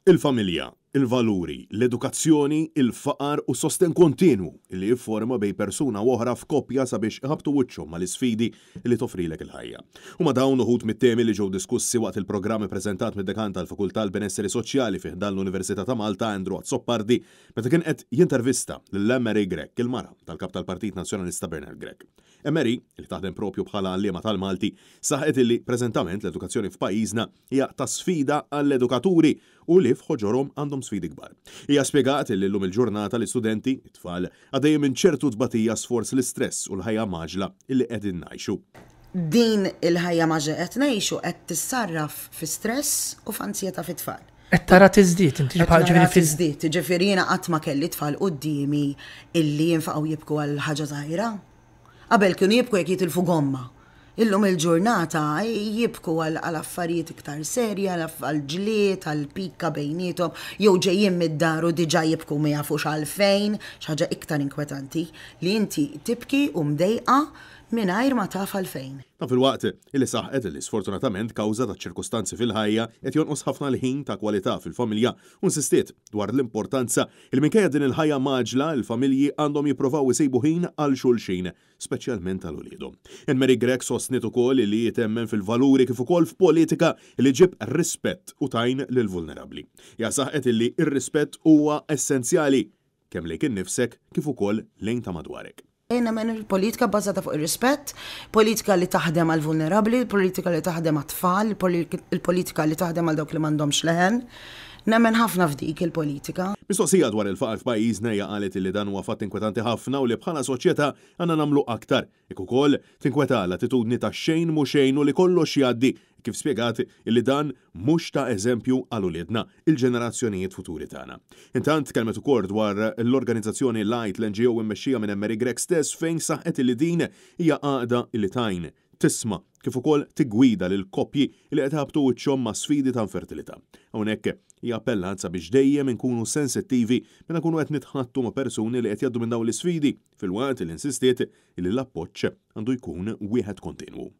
Il-familja, il-valuri, l-edukazzjoni, il-faqar u s-sostenn kontinwu li jifforma bejn persuna u oħra f'koppja sabiex iħabbtu wiċċhom mal-isfidi li toffrilek il-ħajja. Huma dawn uħud mit-temi li ġew diskussi waqt il-programm ippreżentat mid-Dekan tal-Fakultà għall-Benesseri Soċjali fi ħdan l-Università ta' Malta Andrew Azzopardi meta kien qed jintervista lil Anne-Marie Grech, il-mara tal-Kap tal-Partit Nazzjonalista Bernard Grech. Anne-Marie, li taħdem propju bħala għalliema tal-Malti, saħqet illi preżentament l-edukazzjoni f'pajjiżna hija ta' sfida għall-edukaturi u li f'ħoġorhom għandhom sfidi kbar. Hija spjegat illi llum il-ġurnata l-istudenti, it-tfal, għaddejjin minn ċertu tbatija sforz l-istress u l-ħajja mgħaġġla illi qegħdin ngħixu. Din il-ħajja mgħaġġla qed ngħixu qed tissarraf fi stress u f'anzjetà fit-tfal. Qed tara tiżdied inti bħal ġifieri fil. Tiżdied, ġifieri jiena qatt ma kelli tfal quddiemi illi jinfaqgħu jibku għal ħaġa żgħira. Qabel kienu jibku jekk jitilfu gomma. Illum il-ġurnata jibku għal affarijiet iktar serji, għal ġlied, għal pika bejniethom, jew ġejjin mid-dar u diġà jibku ma jafux għalfejn, xi ħaġa iktar inkwetanti li inti tibki u mdejqa mingħajr ma taf għalfejn. Dan filwaqt li saħqet li sfortunatament kawża taċ-ċirkustanzi fil-ħajja qed jonqos ħafna l-ħin ta' kwalità fil-familja u nsistiet dwar l-importanza li minkejja din il-ħajja mgħaġġla l-familji għandhom jipprovaw isibu ħin għal xulxin, speċjalment għal uliedhom. Anne Marie Grech sostniet ukoll li hi temmen fil-valuri kif ukoll f'politika li ġġib rispett u tgħin lill-vulnerabbli. Hija saħqet li r-rispett huwa essenzjali kemm lejk innifsek kif ukoll lejn ta' madwarek. Jien nemmen il-politika bbażata fuq ir-rispett, politika li taħdem għall-vulnerabbli, politika li taħdem għat-tfal, il-politika li taħdem għal dawk li m'għandhomx leħen. Nemmen ħafna f'dik il-politika. Mistoqsija dwar il-faqar f'pajjiżna hija qalet li dan huwa fatt inkwetanti ħafna u li bħala soċjetà għandna nagħmlu aktar. Hekk ukoll tinkweta l-attitudni ta' xejn mhu xejn u li kollox jgħaddi, kif spjegat illi dan mhux ta' eżempju għal uliedna, il-ġenerazzjonijiet futuri tagħna. Intant tkellmet ukoll dwar l-organizzazzjoni Light, l-NGO immexxija minn Anne Marie Grech stess fejn saħqet illi din hija għaqda illi tgħin, tisma' kif ukoll tiggwida lil koppji li qed iħabbtu wiċċhom ma' sfidi ta' infertilità. Hawnhekk hija appellat sabiex dejjem inkunu sensittivi meta nkunu qed nitħaddtu ma' persuni li qed jgħaddu minn dawn l-isfidi filwaqt li insistiet illi l-appoġġ għandu jkun wieħed kontinwu.